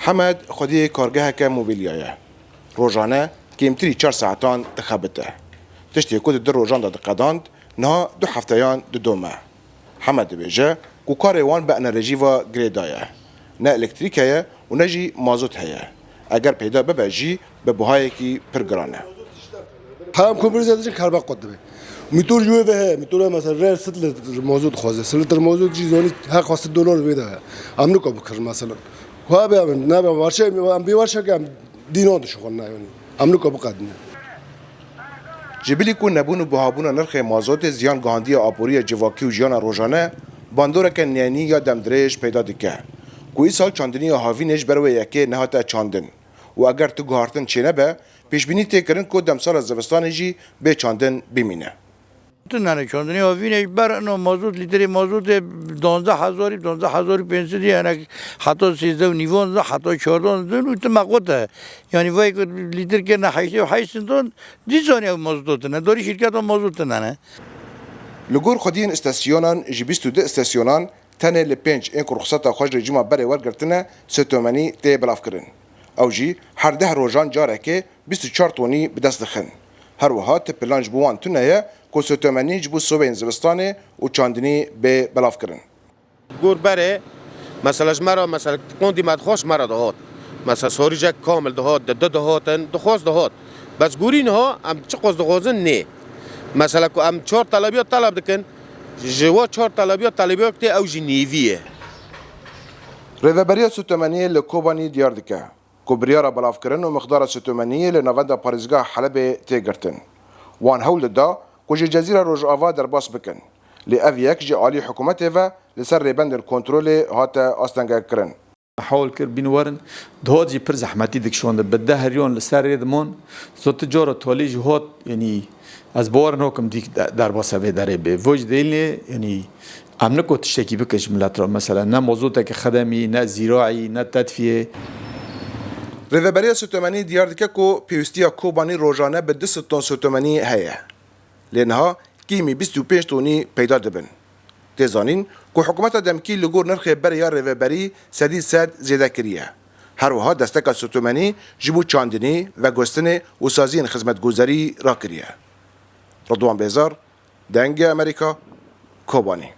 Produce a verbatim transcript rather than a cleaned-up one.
Hemed xwediyê kargeheke mobîlya ye. Rojane kêmtirî çar saetan dixebite. Tiştê ku di du rojan de diqedand, niha du hefteyan didome. Hemed dibêje ku karê wan bi enerjî ve girêdaye. Ne elektrîk heye û ne jî mazot heye. Eger peyda bibe jî bi buhayekî pir giran e. Hem komprîse diçin kerbe qut dibe. Mîtor ji wê ve heye. Mîtor mesela rê sed lître mazot dixwaze. Sed lître mazot jî zanî her xwe sed dolar wê de heye. Em nika bikirin mesela. Ku hebe em nebe werşe, em bê werşe ke em dînan dişuxulne yanî. Em nika biqedine. Ji bilî ku nebûn û bihabûna nirxê mazotê ziyan gihandiye aporiya civakî û jiyana rojane, bandoreke nênî ya demdirêj peyda dike. Ku îsal çandiniya havînê ji ber wê yekê nehate çandin. Û eger tu guhartin çênebe, pêşbînî tê kirin ku demsala zivistanê jî bê çandin bimîne. Tune ne çandinê havînê ji ber ino mazot, lîtrê mazotê duwazdeh hezarî, duwazdeh hezar û pênc sedî, hinek heta sêzdeh û nîvan zî, heta çardan zî, û tu mequt e. Yanî vay ku lîtir kirine heştê û heşt sinton, dîsanî ew mazot tune, darî şîrketa mazot tune ne. Li gor xwediyên îstasyonan, ji bîst û du îstasyonan, tenê li pênc ên ku ruxseta xwe ji rejîma berê wergirtine, sê tomenî tê belavkirin. Ew jî her deh rojan carekê bîst û çar tonî bi dest dixin. Her wiha ti plan ji bo wan tune ye ku sê tomenî ji bo sobeyên zivistanê û çandinî bê belavkirin. Gor berê, mesela ji me re, mesela qondî me dixwest, ji me re dihat. Mesela sorîcek kamil dihat, di du dihatin, dixwest dihat. Bes gorî niha em çiqas dixwazin nê. Mesela ku em çar telebiya teleb dikin, ji wa çar telebiya telebiyek tê ew jî nêvî ye. Rêveberiya Sê Tomeniyê li Kobanî diyar dike ku biryara belavkirin û miqdara sê tomeniyê li Navenda Parêzgeha Helebê tê girtin. Wan hewl dida ku ji Cezîra Rojava derbas bikin. Lê ev yek ji alî hikûmetê ve li ser rêbendên kontrolê hate astengekkirin. Hewl kir bîn werin, dihat jî pir zehmetî dikişandin. Bi deh riyan li ser rê diman, zot cara talî jî hat, yanî ez bawer nakim dîk de-, derbasa vê derê bê. Vo ji dêlnê, yanî em niko tiştekî bikin ji milet re. Mesela ne mazoteke xedemî, ne zîraî, ne tedfiyê. Rêveberiya Sê Tomenî diyar dike ku pêwîstiya Kobanî rojane bi du sed ton Sê Tomenî heye. Lê niha kêmî bîst û pênc tonî peyda dibin. Tê zanîn ku hikûmeta demkî li gor nirxê berê ya rêveberî sedî sed zêde kiriye. Her wiha desteka Sê Tomenî ji bo çandinî, veguhestinê û saziyên xizmetguzarî rakiriye. Ridwan Bêzar, Dengê Amerîka, Kobanî.